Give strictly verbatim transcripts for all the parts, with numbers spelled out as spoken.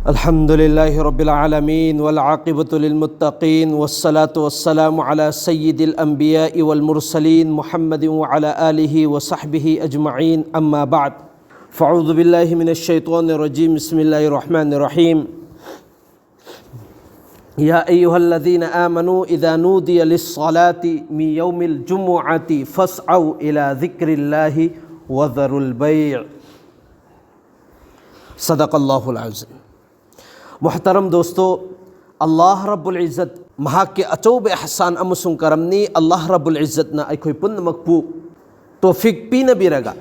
الحمد لله رب العالمين، والعاقبة للمتقين، والصلاة والسلام على سيد الأنبياء والمرسلين محمد وعلى آله وصحبه أجمعين، أما بعد. فأعوذ بالله من الشيطان الرجيم. بسم الله الرحمن الرحيم. يا أيها الذين آمنوا إذا نودي للصلاة من يوم الجمعة فاسعوا إلى ذكر الله وذروا البيع. صدق الله العظيم. ꯃꯨꯍꯇꯔꯝ ꯗꯣꯁꯇꯣ, ꯑꯜꯂꯥꯍ ꯔꯕꯨꯜ ꯏꯖꯠ, ꯃꯍꯥꯛꯀꯤ ꯑꯆꯧꯕ ꯏꯍꯁꯥꯟ ꯑꯃꯁꯨꯡ ꯀꯔꯝꯅꯤ꯫ ꯑꯜꯂꯥꯍ ꯔꯕꯨꯜ ꯏꯖꯠꯅ ꯑꯩꯈꯣꯏ ꯄꯨꯝꯅꯃꯛꯄꯨ ꯇꯣꯐꯤꯛ ꯄꯤꯅꯕꯤꯔꯒ,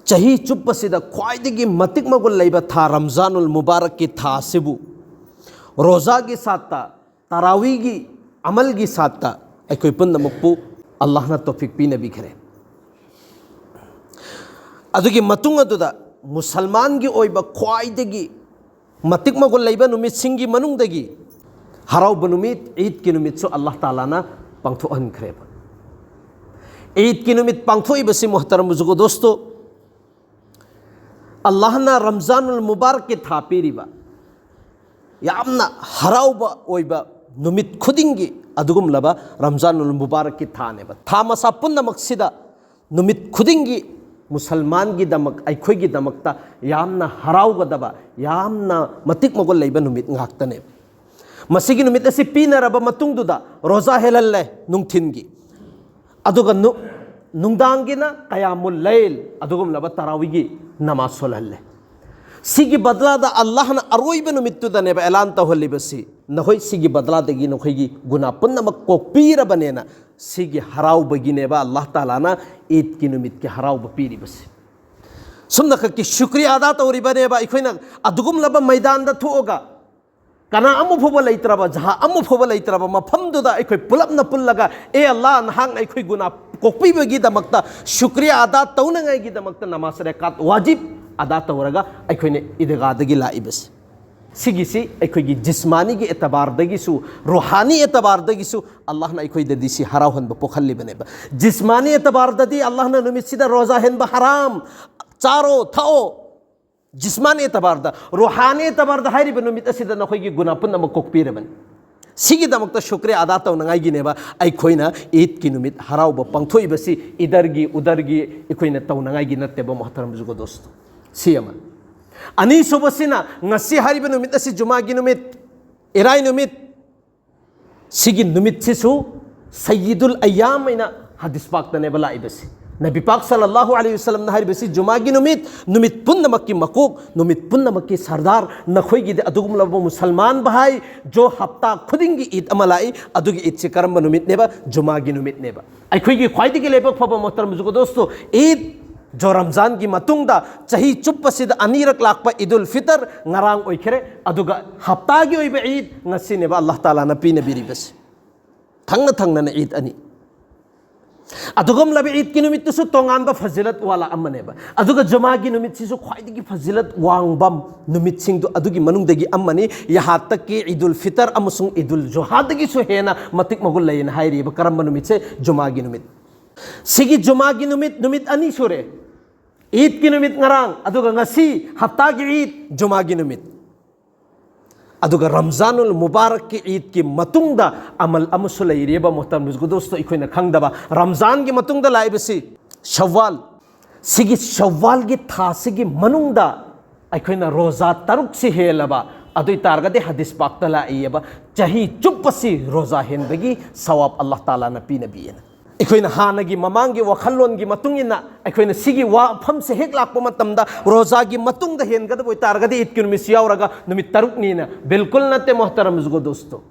ꯆꯍꯤ ꯆꯨꯞꯄꯁꯤꯗ ꯈ꯭ꯋꯥꯏꯗꯒꯤ ꯃꯇꯤꯛ ꯃꯒꯨꯟ ꯂꯩꯕ ꯊꯥ ꯔꯝꯖꯥꯅꯨꯜ ꯃꯨꯕꯥꯔꯛꯀꯤ ꯊꯥ ꯑꯁꯤꯕꯨ ꯔꯣꯖꯥꯒꯤ ꯁꯥꯠꯇ, ꯇꯔꯥꯋꯤꯒꯤ ꯑꯃꯜꯒꯤ ꯁꯥꯠꯇ ꯑꯩꯈꯣꯏ ꯄꯨꯝꯅꯃꯛꯄꯨ ꯑꯜꯂꯥꯍꯅ ꯇꯣꯐꯤꯛ ꯄꯤꯅꯕꯤꯈ꯭ꯔꯦ꯫ ꯑꯗꯨꯒꯤ ꯃꯇꯨꯡ ꯑꯗꯨꯗ ꯃꯨꯁꯜꯃꯥꯟꯒꯤ ꯑꯣꯏꯕ ꯈ꯭ꯋꯥꯏꯗꯒꯤ ꯃꯇꯤꯛ ꯃꯒꯨꯟ ꯂꯩꯕ ꯅꯨꯃꯤꯠꯁꯤꯡꯒꯤ ꯃꯅꯨꯡꯗꯒꯤ ꯍꯔꯥꯎꯕ ꯅꯨꯃꯤꯠ, ꯏꯗꯀꯤ ꯅꯨꯃꯤꯠꯁꯨ ꯑꯜꯂꯥꯍ ꯇꯥꯂꯥꯅ ꯄꯥꯡꯊꯣꯛꯍꯟꯈ꯭ꯔꯦꯕ꯫ ꯏꯗꯀꯤ ꯅꯨꯃꯤꯠ ꯄꯥꯡꯊꯣꯛꯏꯕꯁꯤ, ꯃꯨꯍꯇꯔꯝ ꯕꯨꯖꯨꯔꯒ ꯗꯣꯁꯇꯣ, ꯑꯜꯂꯥꯍꯅ ꯔꯝꯖꯥꯅꯨꯜ ꯃꯨꯕꯥꯔꯛꯀꯤ ꯊꯥ ꯄꯤꯔꯤꯕ, ꯌꯥꯝꯅ ꯍꯔꯥꯎꯕ ꯑꯣꯏꯕ ꯅꯨꯃꯤꯠ ꯈꯨꯗꯤꯡꯒꯤ ꯑꯗꯨꯒꯨꯝꯂꯕ ꯔꯝꯖꯥꯅꯨꯜ ꯃꯨꯕꯥꯔꯛꯀꯤ ꯊꯥꯅꯦꯕ꯫ ꯊꯥ ꯃꯁꯥ ꯄꯨꯝꯅꯃꯛꯁꯤꯗ ꯅꯨꯃꯤꯠ ꯈꯨꯗꯤꯡꯒꯤ ꯃꯨꯁꯜꯃꯥꯟꯒꯤꯗꯃꯛ, ꯑꯩꯈꯣꯏꯒꯤꯗꯃꯛꯇ ꯌꯥꯝꯅ ꯍꯔꯥꯎꯒꯗꯕ, ꯌꯥꯝꯅ ꯃꯇꯤꯛ ꯃꯒꯨꯟ ꯂꯩꯕ ꯅꯨꯃꯤꯠ ꯉꯥꯛꯇꯅꯦꯕ꯫ ꯃꯁꯤꯒꯤ ꯅꯨꯃꯤꯠ ꯑꯁꯤ ꯄꯤꯅꯔꯕ ꯃꯇꯨꯡꯗꯨꯗ ꯔꯣꯖꯥ ꯍꯦꯜꯍꯜꯂꯦ ꯅꯨꯡꯊꯤꯟꯒꯤ, ꯑꯗꯨꯒ ꯅꯨ-, ꯅꯨꯡꯗꯥꯡꯒꯤꯅ ꯀꯌꯥꯃꯨꯜ ꯂꯩꯜ, ꯑꯗꯨꯒꯨꯝꯂꯕ ꯇꯔꯥꯋꯤꯒꯤ ꯅꯃꯥꯖ ꯁꯣꯜꯍꯜꯂꯦ꯫ ꯁꯤꯒꯤ ꯕꯗꯂꯥꯗ ꯑꯜꯂꯥꯍꯅ ꯑꯔꯣꯏꯕ ꯅꯨꯃꯤꯠꯇꯨꯗꯅꯦꯕ ꯑꯦꯂꯥꯟ ꯇꯧꯍꯜꯂꯤꯕꯁꯤ, "ꯅꯈꯣꯏ ꯁꯤꯒꯤ ꯕꯗꯂꯥꯗꯒꯤ ꯅꯈꯣꯏꯒꯤ ꯒꯨꯅꯥ ꯄꯨꯝꯅꯃꯛ ꯀꯣꯛꯄꯤꯔꯕꯅꯦꯅ", ꯁꯤꯒꯤ ꯍꯔꯥꯎꯕꯒꯤꯅꯦꯕ ꯑꯜꯂꯥꯍ ꯇꯥꯂꯥꯅ ꯏꯗꯀꯤ ꯅꯨꯃꯤꯠꯀꯤ ꯍꯔꯥꯎꯕ ꯄꯤꯔꯤꯕꯁꯤ꯫ ꯁꯨꯝꯅꯈꯛꯀꯤ ꯁꯨꯀ꯭ꯔꯤꯌꯥ ꯑꯗꯥ ꯇꯧꯔꯤꯕꯅꯦꯕ ꯑꯩꯈꯣꯏꯅ꯫ ꯑꯗꯨꯒꯨꯝꯂꯕ ꯃꯩꯗꯥꯟꯗ ꯊꯣꯛꯑꯒ, ꯀꯅꯥ ꯑꯃ ꯐꯥꯎꯕ ꯂꯩꯇ꯭ꯔꯕ, ꯖꯍꯥ ꯑꯃ ꯐꯥꯎꯕ ꯂꯩꯇ꯭ꯔꯕ ꯃꯐꯝꯗꯨꯗ ꯑꯩꯈꯣꯏ ꯄꯨꯂꯞꯅ ꯄꯨꯜꯂꯒ, "ꯑꯦ ꯑꯜꯂꯥꯍ, ꯅꯍꯥꯛꯅ ꯑꯩꯈꯣꯏ ꯒꯨꯅꯥ ꯀꯣꯛꯄꯤꯕꯒꯤꯗꯃꯛꯇ ꯁꯨꯀ꯭ꯔꯤꯌꯥ ꯑꯗꯥ ꯇꯧꯅꯉꯥꯏꯒꯤꯗꯃꯛꯇ ꯅꯃꯥꯖ ꯔꯦꯀꯥꯠ ꯋꯥꯖꯤꯕ ꯑꯗꯥ ꯇꯧꯔꯒ ꯑꯩꯈꯣꯏꯅ ꯏꯗꯒꯥꯗꯒꯤ ꯂꯥꯛꯏꯕꯁꯤ"꯫ ꯁꯤꯒꯤꯁꯤ ꯑꯩꯈꯣꯏꯒꯤ ꯖꯤꯁꯃꯥꯅꯤꯒꯤ ꯑꯦꯇꯕꯥꯔꯗꯒꯤꯁꯨ, ꯔꯣꯍꯥꯅꯤ ꯑꯦꯇꯕꯥꯔꯗꯒꯤꯁꯨ ꯑꯜꯂꯥꯍꯅ ꯑꯩꯈꯣꯏꯗꯗꯤ ꯁꯤ ꯍꯔꯥꯎꯍꯟꯕ ꯄꯣꯛꯍꯜꯂꯤꯕꯅꯦꯕ꯫ ꯖꯤꯁꯃꯥꯅꯤ ꯑꯦꯇꯕꯥꯔꯗꯗꯤ ꯑꯜꯂꯥꯍꯅ ꯅꯨꯃꯤꯠꯁꯤꯗ ꯔꯣꯖꯥ ꯍꯦꯟꯕ ꯍꯔꯥꯝ, ꯆꯥꯔꯣ, ꯊꯛꯑꯣ, ꯖꯤꯁꯃꯥꯅꯤ ꯑꯦꯇꯕꯥꯔꯗ, ꯔꯣꯍꯥꯅꯤ ꯑꯦꯇꯕꯥꯔꯗ ꯍꯥꯏꯔꯤꯕ ꯅꯨꯃꯤꯠ ꯑꯁꯤꯗ ꯅꯈꯣꯏꯒꯤ ꯒꯨꯅꯥ ꯄꯨꯝꯅꯃꯛ ꯀꯣꯛꯄꯤꯔꯕꯅꯤ꯫ ꯁꯤꯒꯤꯗꯃꯛꯇ ꯁꯨꯀ꯭ꯔꯤꯌꯥ ꯑꯗꯥ ꯇꯧꯅꯉꯥꯏꯒꯤꯅꯦꯕ ꯑꯩꯈꯣꯏꯅ ꯏꯗꯀꯤ ꯅꯨꯃꯤꯠ ꯍꯔꯥꯎꯕ ꯄꯥꯡꯊꯣꯛꯏꯕꯁꯤ ꯏꯗꯔꯒꯤ ꯎꯗꯔꯒꯤ ꯑꯩꯈꯣꯏꯅ ꯇꯧꯅꯉꯥꯏꯒꯤ ꯅꯠꯇꯦꯕ, ꯃꯣꯍꯇꯔꯝ ꯖꯨꯒꯣ ꯗꯣꯁꯇꯣ꯫ ꯁꯤ ꯑꯃ꯫ ꯑꯅꯤꯁꯨꯕꯁꯤꯅ ꯉꯁꯤ ꯍꯥꯏꯔꯤꯕ ꯅꯨꯃꯤꯠ ꯑꯁꯤ ꯖꯨꯃꯥꯒꯤ ꯅꯨꯃꯤꯠ, ꯏꯔꯥꯏ ꯅꯨꯃꯤꯠ, ꯁꯤꯒꯤ ꯅꯨꯃꯤꯠꯁꯤꯁꯨ ꯁꯌꯤꯗꯨꯜ ꯑꯌꯥꯝ ꯑꯩꯅ ꯍꯗꯤꯁ ꯄꯥꯛꯇꯅꯦꯕ ꯂꯥꯛꯏꯕꯁꯤ꯫ ꯅꯕꯤ ꯄꯥꯛ ꯁꯜꯂꯜꯂꯥꯍꯨ ꯑꯂꯩꯍꯤ ꯋꯁꯜꯂꯝꯅ ꯍꯥꯏꯔꯤꯕꯁꯤ ꯖꯨꯃꯥꯒꯤ ꯅꯨꯃꯤꯠ, ꯅꯨꯃꯤꯠ ꯄꯨꯝꯅꯃꯛꯀꯤ ꯃꯀꯣꯛ, ꯅꯨꯃꯤꯠ ꯄꯨꯝꯅꯃꯛꯀꯤ ꯁꯔꯗꯥꯔ, ꯅꯈꯣꯏꯒꯤꯗꯤ ꯑꯗꯨꯒꯨꯝꯂꯕ ꯃꯨꯁꯜꯃꯥꯟ ꯚꯥꯏ, ꯖꯣ ꯍꯞꯇꯥ ꯈꯨꯗꯤꯡꯒꯤ ꯏꯗ ꯑꯃ ꯂꯥꯛꯏ꯫ ꯑꯗꯨꯒꯤ ꯏꯗꯁꯤ ꯀꯔꯝꯕ ꯅꯨꯃꯤꯠꯅꯦꯕ? ꯖꯨꯃꯥꯒꯤ ꯅꯨꯃꯤꯠꯅꯦꯕ꯫ ꯑꯩꯈꯣꯏꯒꯤ ꯈ꯭ꯋꯥꯏꯗꯒꯤ ꯂꯥꯏꯕꯛ ꯐꯕ, ꯃꯣꯍꯇꯔꯝ ꯖꯨꯒꯣ ꯗꯣꯁꯇꯣ, ꯏꯗ ꯖꯣ ꯔꯝꯖꯥꯟꯒꯤ ꯃꯇꯨꯡꯗ ꯆꯍꯤ ꯆꯨꯞꯄꯁꯤꯗ ꯑꯅꯤꯔꯛ ꯂꯥꯛꯄ ꯏꯗꯨꯜ ꯐꯤꯇꯔ ꯉꯔꯥꯡ ꯑꯣꯏꯈ꯭ꯔꯦ꯫ ꯑꯗꯨꯒ ꯍꯞꯇꯥꯒꯤ ꯑꯣꯏꯕ ꯏꯗ ꯉꯁꯤꯅꯦꯕ ꯑꯜꯂꯥꯍ ꯇꯥꯂꯥꯅ ꯄꯤꯅꯕꯤꯔꯤꯕꯁꯤ꯫ ꯊꯪꯅ ꯊꯪꯅꯅ ꯏꯗ ꯑꯅꯤ꯫ ꯑꯗꯨꯒꯨꯝꯂꯕ ꯏꯗꯀꯤ ꯅꯨꯃꯤꯠꯇꯨꯁꯨ ꯇꯣꯉꯥꯟꯕ ꯐꯖꯤꯂꯠ ꯋꯥꯂꯥ ꯑꯃꯅꯦꯕ꯫ ꯑꯗꯨꯒ ꯖꯨꯃꯥꯒꯤ ꯅꯨꯃꯤꯠꯁꯤꯁꯨ ꯈ꯭ꯋꯥꯏꯗꯒꯤ ꯐꯖꯤꯂꯠ ꯋꯥꯡꯕ ꯅꯨꯃꯤꯠꯁꯤꯡꯗꯨ ꯑꯗꯨꯒꯤ ꯃꯅꯨꯡꯗꯒꯤ ꯑꯃꯅꯤ꯫ ꯌꯍꯥ ꯇꯛꯀꯤ ꯏꯗꯨꯜ ꯐꯤꯇꯔ ꯑꯃꯁꯨꯡ ꯏꯗꯨꯜ ꯖꯨꯍꯥꯗꯒꯤꯁꯨ ꯍꯦꯟꯅ ꯃꯇꯤꯛ ꯃꯒꯨꯟ ꯂꯩꯌꯦꯅ ꯍꯥꯏꯔꯤꯕ ꯀꯔꯝꯕ ꯅꯨꯃꯤꯠꯁꯦ? ꯖꯨꯃꯥꯒꯤ ꯅꯨꯃꯤꯠ꯫ ꯁꯤꯒꯤ ꯖꯨꯃꯥꯒꯤ ꯅꯨꯃꯤꯠ, ꯅꯨꯃꯤꯠ ꯑꯅꯤ ꯁꯨꯔꯦ꯫ ꯏꯗꯀꯤ ꯅꯨꯃꯤꯠ ꯉꯔꯥꯡ, ꯑꯗꯨꯒ ꯉꯁꯤ ꯍꯞꯇꯥꯒꯤ ꯏꯗ ꯖꯨꯃꯥꯒꯤ ꯅꯨꯃꯤꯠ꯫ ꯑꯗꯨꯒ ꯔꯝꯖꯥꯅꯨꯜ ꯃꯨꯕꯥꯔꯛꯀꯤ ꯏꯗꯀꯤ ꯃꯇꯨꯡꯗ ꯑꯃꯜ ꯑꯃꯁꯨ ꯂꯩꯔꯤꯕ, ꯃꯣꯍꯇꯔꯝ ꯖꯨꯒꯣ ꯗꯣꯁꯇꯣ, ꯑꯩꯈꯣꯏꯅ ꯈꯪꯗꯕ꯫ ꯔꯝꯖꯥꯟꯒꯤ ꯃꯇꯨꯡꯗ ꯂꯥꯛꯏꯕꯁꯤ ꯁꯋ꯭ꯋꯥꯜ꯫ ꯁꯤꯒꯤ ꯁꯋ꯭ꯋꯥꯜꯒꯤ ꯊꯥꯁꯤꯒꯤ ꯃꯅꯨꯡꯗ ꯑꯩꯈꯣꯏꯅ ꯔꯣꯖꯥ ꯇꯔꯨꯛꯁꯤ ꯍꯦꯜꯂꯕ, ꯑꯗꯨ ꯑꯣꯏ ꯇꯥꯔꯒꯗꯤ ꯍꯗꯤꯁ ꯄꯥꯛꯇ ꯂꯥꯛꯏꯑꯕ, ꯆꯍꯤ ꯆꯨꯞꯄꯁꯤ ꯔꯣꯖꯥ ꯍꯦꯟꯕꯒꯤ ꯁꯋꯥꯕ ꯑꯜꯂꯥꯍ ꯇꯥꯂꯥꯅ ꯄꯤꯅꯕꯤꯑꯅ꯫ ꯑꯩꯈꯣꯏꯅ ꯍꯥꯟꯅꯒꯤ ꯃꯃꯥꯡꯒꯤ ꯋꯥꯈꯜꯂꯣꯟꯒꯤ ꯃꯇꯨꯡ ꯏꯟꯅ ꯑꯩꯈꯣꯏꯅ ꯁꯤꯒꯤ ꯋꯥꯐꯝꯁꯦ ꯍꯦꯛ ꯂꯥꯛꯄ ꯃꯇꯝꯗ, ꯔꯣꯖꯥꯒꯤ ꯃꯇꯨꯡꯗ ꯍꯦꯟꯒꯗꯕ ꯑꯣꯏꯇꯥꯔꯒꯗꯤ ꯏꯗꯀꯤ ꯅꯨꯃꯤꯠꯁꯤ ꯌꯥꯎꯔꯒ ꯅꯨꯃꯤꯠ ꯇꯔꯨꯛꯅꯤꯅ, ꯕꯤꯜꯀꯨꯜ ꯅꯠꯇꯦ, ꯃꯣꯍꯇꯔꯝ ꯖꯨꯒꯣ ꯗꯣꯁꯇꯣ꯫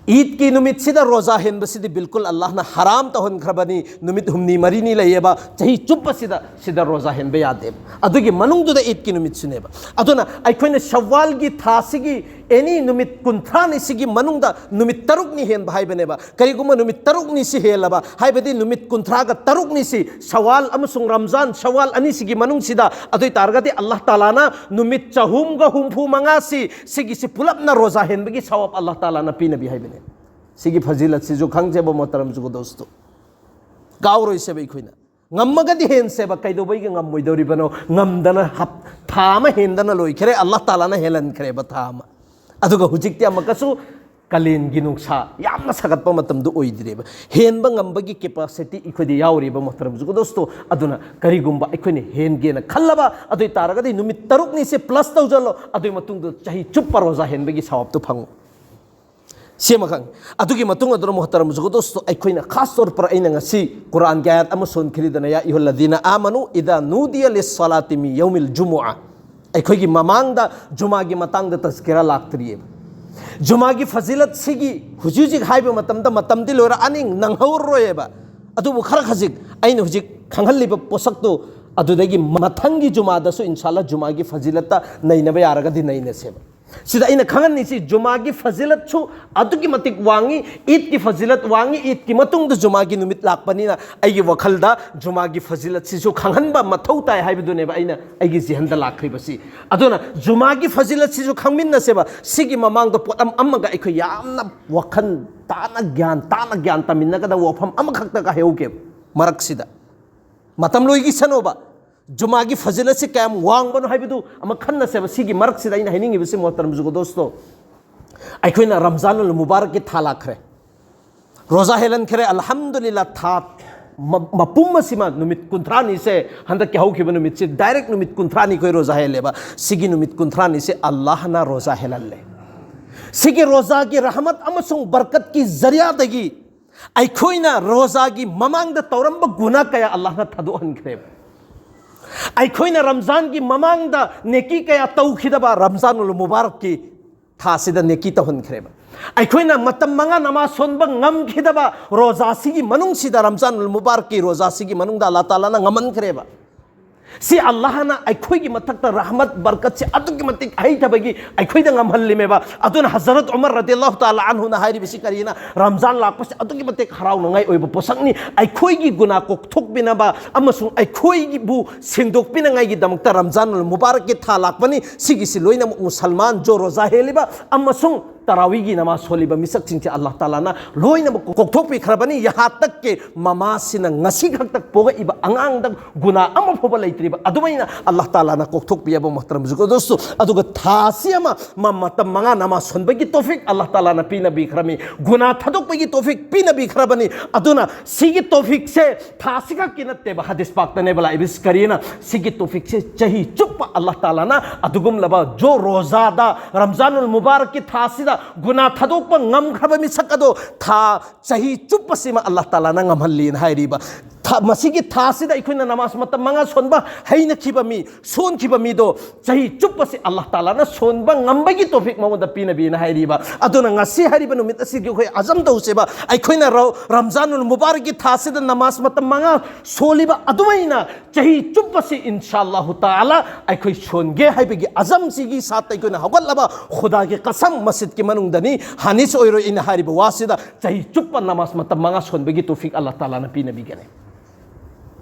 ꯏꯗꯀꯤ ꯅꯨꯃꯤꯠꯁꯤꯗ ꯔꯣꯖꯥ ꯍꯦꯟꯕꯁꯤꯗꯤ ꯕꯤꯜꯀꯨꯜ ꯑꯜꯂꯥꯍꯅ ꯍꯔꯥꯝ ꯇꯧꯍꯟꯈ꯭ꯔꯕꯅꯤ꯫ ꯅꯨꯃꯤꯠ ꯍꯨꯝꯅꯤ ꯃꯔꯤꯅꯤ ꯂꯩꯌꯦꯕ, ꯆꯍꯤ ꯆꯨꯞꯄꯁꯤꯗ ꯁꯤꯗ ꯔꯣꯖꯥ ꯍꯦꯟꯕ ꯌꯥꯗꯦꯕ꯫ ꯑꯗꯨꯒꯤ ꯃꯅꯨꯡꯗꯨꯗ ꯏꯗꯀꯤ ꯅꯨꯃꯤꯠꯁꯨꯅꯦꯕ꯫ ꯑꯗꯨꯅ ꯑꯩꯈꯣꯏꯅ ꯁꯋ꯭ꯋꯥꯜꯒꯤ ꯊꯥꯁꯤꯒꯤ ꯑꯦꯅꯤ ꯅꯨꯃꯤꯠ ꯀꯨꯟꯊ꯭ꯔꯥꯅꯤ ꯁꯤꯒꯤ ꯃꯅꯨꯡꯗ ꯅꯨꯃꯤꯠ ꯇꯔꯨꯛꯅꯤ ꯍꯦꯟꯕ ꯍꯥꯏꯕꯅꯦꯕ꯫ ꯀꯔꯤꯒꯨꯝꯕ ꯅꯨꯃꯤꯠ ꯇꯔꯨꯛꯅꯤ ꯁꯤ ꯍꯦꯜꯂꯕ, ꯍꯥꯏꯕꯗꯤ ꯅꯨꯃꯤꯠ ꯀꯨꯟꯊ꯭ꯔꯥꯒ ꯇꯔꯨꯛꯅꯤ ꯁꯤ ꯁꯋꯥꯜ ꯑꯃꯁꯨꯡ ꯔꯝꯖꯥꯟ ꯁꯋꯥꯜ ꯑꯅꯤꯁꯤꯒꯤ ꯃꯅꯨꯡꯁꯤꯗ, ꯑꯗꯨ ꯑꯣꯏ ꯇꯥꯔꯒꯗꯤ ꯑꯜꯂꯥꯍ ꯇꯥꯂꯥꯅ ꯅꯨꯃꯤꯠ ꯆꯍꯨꯝꯒ ꯍꯨꯝꯐꯨ ꯃꯉꯥꯁꯤ ꯁꯤꯒꯤꯁꯤ ꯄꯨꯂꯞꯅ ꯔꯣꯖꯥ ꯍꯦꯟꯕꯒꯤ ꯁꯋꯥꯕ ꯑꯜꯂꯥꯍ ꯇꯥꯂꯥꯅ ꯄꯤꯅꯕꯤ ꯍꯥꯏꯕꯅꯦ꯫ ꯁꯤꯒꯤ ꯐꯖꯤꯂꯠꯁꯤꯁꯨ ꯈꯪꯖꯕ, ꯃꯣꯍꯇꯔꯝ ꯖꯨꯒꯣ ꯗꯣꯁꯇꯣ, ꯀꯥꯎꯔꯣꯏꯁꯦꯕ ꯑꯩꯈꯣꯏꯅ꯫ ꯉꯝꯃꯒꯗꯤ ꯍꯦꯟꯁꯦꯕ, ꯀꯩꯗꯧꯕꯩꯒꯤ ꯉꯝꯃꯣꯏꯗꯧꯔꯤꯕꯅꯣ? ꯉꯝꯗꯅ ꯍꯞ-, ꯊꯥ ꯑꯃ ꯍꯦꯟꯗꯅ ꯂꯣꯏꯈ꯭ꯔꯦ, ꯑꯜꯂꯥꯍ ꯇꯥꯂꯥꯅ ꯍꯦꯜꯍꯟꯈ꯭ꯔꯦꯕ ꯊꯥ ꯑꯃ꯫ ꯑꯗꯨꯒ ꯍꯧꯖꯤꯛꯇꯤ ꯑꯃꯨꯛꯀꯁꯨ ꯀꯥꯂꯦꯟꯒꯤ ꯅꯨꯡꯁꯥ ꯌꯥꯝꯅ ꯁꯥꯒꯠꯄ ꯃꯇꯝꯗꯨ ꯑꯣꯏꯗ꯭ꯔꯦꯕ꯫ ꯍꯦꯟꯕ ꯉꯝꯕꯒꯤ capacity ꯑꯩꯈꯣꯏꯗ ꯌꯥꯎꯔꯤꯕ, ꯃꯣꯍꯇꯔꯝ ꯖꯨꯒꯗꯣꯁꯇꯣ꯫ ꯑꯗꯨꯅ ꯀꯔꯤꯒꯨꯝꯕ ꯑꯩꯈꯣꯏꯅ ꯍꯦꯟꯒꯦꯅ ꯈꯜꯂꯕ ꯑꯗꯨ ꯑꯣꯏ ꯇꯥꯔꯒꯗꯤ ꯅꯨꯃꯤꯠ ꯇꯔꯨꯛꯅꯤꯁꯦ plus ꯇꯧꯁꯤꯜꯂꯣ, ꯑꯗꯨꯒꯤ ꯃꯇꯨꯡꯗ ꯆꯍꯤ ꯆꯨꯞꯄ ꯔꯣꯖꯥ ꯍꯦꯟꯕꯒꯤ ꯁꯋꯥꯕꯇꯨ ꯐꯪꯉꯨ꯫ ꯁꯤ ꯑꯃꯈꯛ꯫ ꯑꯗꯨꯒꯤ ꯃꯇꯨꯡ ꯑꯗꯨꯅ ꯃꯣꯍꯇꯔꯝ ꯖꯨꯒꯗꯣꯁꯇꯣ, ꯑꯩꯈꯣꯏꯅ ꯈꯥꯁ ꯇꯧꯔ ꯄꯔ ꯑꯩꯅ ꯉꯁꯤ ꯀꯨꯔꯥꯟꯒꯤ ꯑꯥꯌꯥꯠ ꯑꯃ ꯁꯣꯟꯈꯤꯔꯤꯗꯅ, "ꯌꯥ ꯑꯌꯨꯍꯜꯂꯗꯤꯅ ꯑꯥꯃꯅꯨ ꯏꯗꯥ ꯅꯨꯗꯤꯌ ꯂꯤꯁꯁꯥꯂꯥꯇꯤ ꯃꯤ ꯌꯧꯃꯤꯜ ꯖꯨꯃꯨꯑꯥ"꯫ ꯑꯩꯈꯣꯏꯒꯤ ꯃꯃꯥꯡꯗ ꯖꯨꯃꯥꯒꯤ ꯃꯇꯥꯡꯗ ꯇꯖꯀꯤꯔꯥ ꯂꯥꯛꯇ꯭ꯔꯤꯑꯕ꯫ ꯖꯨꯃꯥꯒꯤ ꯐꯖꯤꯂꯠ ꯁꯤꯒꯤ ꯍꯧꯖꯤꯛ ꯍꯧꯖꯤꯛ ꯍꯥꯏꯕ ꯃꯇꯝꯗ ꯃꯇꯝꯗꯤ ꯂꯣꯏꯔꯛꯑꯅꯤ, ꯅꯪꯍꯧꯔꯔꯣꯏꯑꯕ꯫ ꯑꯗꯨꯕꯨ ꯈꯔ ꯈꯖꯤꯛ ꯑꯩꯅ ꯍꯧꯖꯤꯛ ꯈꯪꯍꯜꯂꯤꯕ ꯄꯣꯠꯁꯛꯇꯣ ꯑꯗꯨꯗꯒꯤ ꯃꯊꯪꯒꯤ ꯖꯨꯃꯥꯗꯁꯨ ꯏꯟꯁꯥꯜꯂꯥ ꯖꯨꯃꯥꯒꯤ ꯐꯖꯤꯂꯠꯇ ꯅꯩꯅꯕ ꯌꯥꯔꯒꯗꯤ ꯅꯩꯅꯁꯦꯕ꯫ ꯁꯤꯗ ꯑꯩꯅ ꯈꯪꯍꯟꯅꯤꯡꯁꯤ, ꯖꯨꯃꯥꯒꯤ ꯐꯖꯤꯂꯠꯁꯨ ꯑꯗꯨꯛꯀꯤ ꯃꯇꯤꯛ ꯋꯥꯡꯉꯤ, ꯏꯗꯀꯤ ꯐꯖꯤꯂꯠ ꯋꯥꯡꯉꯤ, ꯏꯗꯀꯤ ꯃꯇꯨꯡꯗ ꯖꯨꯃꯥꯒꯤ ꯅꯨꯃꯤꯠ ꯂꯥꯛꯄꯅꯤꯅ ꯑꯩꯒꯤ ꯋꯥꯈꯜꯗ ꯖꯨꯃꯥꯒꯤ ꯐꯖꯤꯂꯠꯁꯤꯁꯨ ꯈꯪꯍꯟꯕ ꯃꯊꯧ ꯇꯥꯏ ꯍꯥꯏꯕꯗꯨꯅꯦꯕ ꯑꯩꯅ ꯑꯩꯒꯤ ꯖꯤꯍꯟꯗ ꯂꯥꯛꯈ꯭ꯔꯤꯕꯁꯤ꯫ ꯑꯗꯨꯅ ꯖꯨꯃꯥꯒꯤ ꯐꯖꯤꯂꯠꯁꯤꯁꯨ ꯈꯪꯃꯤꯟꯅꯁꯦꯕ꯫ ꯁꯤꯒꯤ ꯃꯃꯥꯡꯗ ꯄꯣꯠꯂꯝ ꯑꯃꯒ ꯑꯩꯈꯣꯏ ꯌꯥꯝꯅ ꯋꯥꯈꯜ ꯇꯥꯅ ꯒ꯭ꯌꯥꯟ ꯇꯥꯅ ꯒ꯭ꯌꯥꯟ ꯇꯥꯃꯤꯟꯅꯒꯗꯕ ꯋꯥꯐꯝ ꯑꯃꯈꯛꯇ ꯍꯥꯏꯍꯧꯒꯦꯕ ꯃꯔꯛꯁꯤꯗ꯫ ꯃꯇꯝ ꯂꯣꯏꯈꯤꯁꯅꯣꯕ꯫ ꯖꯨꯃꯥꯒꯤ ꯐꯖꯤꯂꯠꯁꯤ ꯀꯌꯥꯝ ꯋꯥꯡꯕꯅꯣ ꯍꯥꯏꯕꯗꯨ ꯑꯃ ꯈꯟꯅꯁꯦꯕ꯫ ꯁꯤꯒꯤ ꯃꯔꯛꯁꯤꯗ ꯑꯩꯅ ꯍꯥꯏꯅꯤꯡꯉꯤꯕꯁꯤ, ꯃꯣꯍꯇꯔꯝ ꯖꯨꯒꯗꯣꯁꯇꯣ, ꯑꯩꯈꯣꯏꯅ ꯔꯝꯖꯥꯅꯨꯜ ꯃꯨꯕꯥꯔꯛꯀꯤ ꯊꯥ ꯂꯥꯛꯈ꯭ꯔꯦ, ꯔꯣꯖꯥ ꯍꯦꯜꯍꯟꯈ꯭ꯔꯦ, ꯑꯜꯍꯝꯗꯨꯂꯤꯜꯂꯥ, ꯊꯥ ꯃ-, ꯃꯄꯨꯝ ꯑꯁꯤꯃ, ꯅꯨꯃꯤꯠ ꯀꯨꯟꯊ꯭ꯔꯥꯅꯤꯁꯦ, ꯍꯟꯗꯛꯀꯤ ꯍꯧꯈꯤꯕ ꯅꯨꯃꯤꯠꯁꯤ direct ꯅꯨꯃꯤꯠ ꯀꯨꯟꯊ꯭ꯔꯥꯅꯤ ꯑꯩꯈꯣꯏ ꯔꯣꯖꯥ ꯍꯦꯜꯂꯦꯕ꯫ ꯁꯤꯒꯤ ꯅꯨꯃꯤꯠ ꯀꯨꯟꯊ꯭ꯔꯥꯅꯤꯁꯦ ꯑꯜꯂꯥꯍꯅ ꯔꯣꯖꯥ ꯍꯦꯜꯍꯜꯂꯦ꯫ ꯁꯤꯒꯤ ꯔꯣꯖꯥꯒꯤ ꯔꯍꯃꯠ ꯑꯃꯁꯨꯡ ꯕꯔꯀꯠꯀꯤ ꯖꯔꯤꯌꯥꯗꯒꯤ ꯑꯩꯈꯣꯏꯅ ꯔꯣꯖꯥꯒꯤ ꯃꯃꯥꯡꯗ ꯇꯧꯔꯝꯕ ꯒꯨꯅꯥ ꯀꯌꯥ ꯑꯜꯂꯥꯍꯅ ꯊꯥꯗꯣꯛꯍꯟꯈ꯭ꯔꯦꯕ꯫ ꯑꯩꯈꯣꯏꯅ ꯔꯝꯖꯥꯟꯒꯤ ꯃꯃꯥꯡꯗ ꯅꯦꯀꯤ ꯀꯌꯥ ꯇꯧꯈꯤꯗꯕ ꯔꯝꯖꯥꯅꯨꯜ ꯃꯨꯕꯥꯔꯛꯀꯤ ꯊꯥꯁꯤꯗ ꯅꯦꯀꯤ ꯇꯧꯍꯟꯈ꯭ꯔꯦꯕ꯫ ꯑꯩꯈꯣꯏꯅ ꯃꯇꯝ ꯃꯉꯥ ꯅꯃꯥꯖ ꯁꯣꯟꯕ ꯉꯝꯈꯤꯗꯕ ꯔꯣꯖꯥꯁꯤꯒꯤ ꯃꯅꯨꯡꯁꯤꯗ, ꯔꯝꯖꯥꯅꯨꯜ ꯃꯨꯕꯥꯔꯛꯀꯤ ꯔꯣꯖꯥꯁꯤꯒꯤ ꯃꯅꯨꯡꯗ ꯑꯜꯂꯥꯍ ꯇꯥꯂꯥꯅ ꯉꯝꯍꯟꯈ꯭ꯔꯦꯕ꯫ ꯁꯤ ꯑꯜꯂꯥꯍꯅ ꯑꯩꯈꯣꯏꯒꯤ ꯃꯊꯛꯇ ꯔꯍꯃꯠ ꯕꯔꯀꯠꯁꯦ ꯑꯗꯨꯛꯀꯤ ꯃꯇꯤꯛ ꯍꯩꯊꯕꯒꯤ ꯑꯩꯈꯣꯏꯗ ꯉꯝꯍꯜꯂꯤꯃꯦꯕ꯫ ꯑꯗꯨꯅ ꯍꯖꯔꯠ ꯎꯃꯔ ꯔꯗꯤꯌꯜꯂꯥꯍꯨ ꯇꯥꯂꯥ ꯑꯟꯍꯨꯅ ꯍꯥꯏꯔꯤꯕꯁꯤ ꯀꯔꯤꯅ? ꯔꯝꯖꯥꯟ ꯂꯥꯛꯄꯁꯤ ꯑꯗꯨꯛꯀꯤ ꯃꯇꯤꯛ ꯍꯔꯥꯎꯅꯉꯥꯏ ꯑꯣꯏꯕ ꯄꯣꯠꯁꯛꯅꯤ꯫ ꯑꯩꯈꯣꯏꯒꯤ ꯒꯨꯅꯥ ꯀꯣꯛꯊꯣꯛꯄꯤꯅꯕ ꯑꯃꯁꯨꯡ ꯑꯩꯈꯣꯏꯕꯨ ꯁꯦꯡꯗꯣꯛꯄꯤꯅꯉꯥꯏꯒꯤꯗꯃꯛꯇ ꯔꯝꯖꯥꯅꯨꯜ ꯃꯨꯕꯥꯔꯛꯀꯤ ꯊꯥ ꯂꯥꯛꯄꯅꯤ꯫ ꯁꯤꯒꯤꯁꯤ ꯂꯣꯏꯅꯃꯛ ꯃꯨꯁꯜꯃꯥꯟ ꯖꯣ ꯔꯣꯖꯥ ꯍꯦꯜꯂꯤꯕ ꯑꯃꯁꯨꯡ ꯇꯔꯥꯋꯤꯒꯤ ꯅꯃꯥꯖ ꯁꯣꯜꯂꯤꯕ ꯃꯤꯁꯛꯁꯤꯡꯁꯦ ꯑꯜꯂꯥꯍ ꯇꯥꯂꯥꯅ ꯂꯣꯏꯅꯃꯛ ꯀꯣꯛꯊꯣꯛꯄꯤꯈ꯭ꯔꯕꯅꯤ꯫ ꯌꯍꯥ ꯇꯛ ꯀꯦ ꯃꯃꯥꯁꯤꯅ ꯉꯁꯤ ꯈꯛꯇ ꯄꯣꯛꯂꯛꯏꯕ ꯑꯉꯥꯡꯗ ꯒꯨꯅꯥ ꯑꯃ ꯐꯥꯎꯕ ꯂꯩꯇ꯭ꯔꯤꯕ ꯑꯗꯨꯃꯥꯏꯅ ꯑꯜꯂꯥꯍ ꯇꯥꯂꯥꯅ ꯀꯣꯛꯊꯣꯛꯄꯤꯑꯕ, ꯃꯣꯍꯇꯔꯝ ꯕꯨꯖꯨꯔꯒ ꯗꯣꯁꯇꯣ꯫ ꯑꯗꯨꯒ ꯊꯥ ꯑꯁꯤ ꯑꯃ ꯃ-, ꯃꯇꯝ ꯃꯉꯥ ꯅꯃꯥꯖ ꯁꯣꯟꯕꯒꯤ ꯇꯣꯐꯤꯛ ꯑꯜꯂꯥꯍ ꯇꯥꯂꯥꯅ ꯄꯤꯅꯕꯤꯈ꯭ꯔꯃꯤ, ꯒꯨꯅꯥ ꯊꯥꯗꯣꯛꯄꯒꯤ ꯇꯣꯐꯤꯛ ꯄꯤꯅꯕꯤꯈ꯭ꯔꯕꯅꯤ꯫ ꯑꯗꯨꯅ ꯁꯤꯒꯤ ꯇꯣꯐꯤꯛꯁꯦ ꯊꯥ ꯑꯁꯤꯈꯛꯀꯤ ꯅꯠꯇꯦꯕ, ꯍꯗꯤꯁ ꯄꯥꯛꯇꯅꯦꯕ ꯂꯥꯛꯏꯕꯁꯤ꯫ ꯀꯔꯤꯅ? ꯁꯤꯒꯤ ꯇꯣꯐꯤꯛꯁꯦ ꯆꯍꯤ ꯆꯨꯞꯄ ꯑꯜꯂꯥꯍ ꯇꯥꯂꯥꯅ ꯑꯗꯨꯒꯨꯝꯂꯕ ꯖꯣ ꯔꯣꯖꯥꯗ, ꯔꯝꯖꯥꯅꯨꯜ ꯃꯨꯕꯥꯔꯛꯀꯤ ꯊꯥꯁꯤꯗ ꯒꯨꯅꯥ ꯊꯥꯗꯣꯛꯄ ꯉꯝꯈ꯭ꯔꯕ ꯃꯤꯁꯛ ꯑꯗꯣ ꯊꯥ, ꯆꯍꯤ ꯆꯨꯞꯄꯁꯤꯃ ꯑꯜꯂꯥꯍ ꯇꯥꯂꯥꯅ ꯉꯝꯍꯜꯂꯤꯅ ꯍꯥꯏꯔꯤꯕ꯫ ꯊꯥ, ꯃꯁꯤꯒꯤ ꯊꯥꯁꯤꯗ ꯑꯩꯈꯣꯏꯅ ꯅꯃꯥꯖ ꯃꯇꯝ ꯃꯉꯥ ꯁꯣꯟꯕ ꯍꯩꯅꯈꯤꯕ ꯃꯤ, ꯁꯣꯟꯈꯤꯕ ꯃꯤꯗꯣ ꯆꯍꯤ ꯆꯨꯞꯄꯁꯤ ꯑꯜꯂꯥꯍ ꯇꯥꯂꯥꯅ ꯁꯣꯟꯕ ꯉꯝꯕꯒꯤ ꯇꯣꯐꯤꯛ ꯃꯉꯣꯟꯗ ꯄꯤꯅꯕꯤꯅ ꯍꯥꯏꯔꯤꯕ꯫ ꯑꯗꯨꯅ ꯉꯁꯤ ꯍꯥꯏꯔꯤꯕ ꯅꯨꯃꯤꯠ ꯑꯁꯤꯒꯤ ꯑꯩꯈꯣꯏ ꯑꯖꯝ ꯇꯧꯁꯦꯕ꯫ ꯑꯩꯈꯣꯏꯅ ꯔꯧ-, ꯔꯝꯖꯥꯅꯨꯜ ꯃꯨꯕꯥꯔꯛꯀꯤ ꯊꯥꯁꯤꯗ ꯅꯃꯥꯖ ꯃꯇꯝ ꯃꯉꯥ ꯁꯣꯜꯂꯤꯕ ꯑꯗꯨꯃꯥꯏꯅ ꯆꯍꯤ ꯆꯨꯞꯄꯁꯤ ꯏꯟꯁꯥ ꯑꯜꯂꯥꯍꯨ ꯇꯥꯂꯥ ꯑꯩꯈꯣꯏ ꯁꯣꯟꯒꯦ ꯍꯥꯏꯕꯒꯤ ꯑꯖꯝꯁꯤꯒꯤ ꯁꯥꯠꯇ ꯑꯩꯈꯣꯏꯅ ꯍꯧꯒꯠꯂꯕ, ꯈꯨꯗꯥꯒꯤ ꯀꯁꯝ, ꯃꯁꯖꯤꯗꯀꯤ ꯃꯅꯨꯡꯗꯅꯤ, ꯍꯥꯅꯤꯁ ꯑꯣꯏꯔꯣꯏ ꯑꯩꯅ ꯍꯥꯏꯔꯤꯕ ꯋꯥꯁꯤꯗ, ꯆꯍꯤ ꯆꯨꯞꯄ ꯅꯃꯥꯖ ꯃꯇꯝ ꯃꯉꯥ ꯁꯣꯟꯕꯒꯤ ꯇꯣꯐꯤꯛ ꯑꯜꯂꯥꯍ ꯇꯥꯂꯥꯅ ꯄꯤꯅꯕꯤꯒꯅꯤ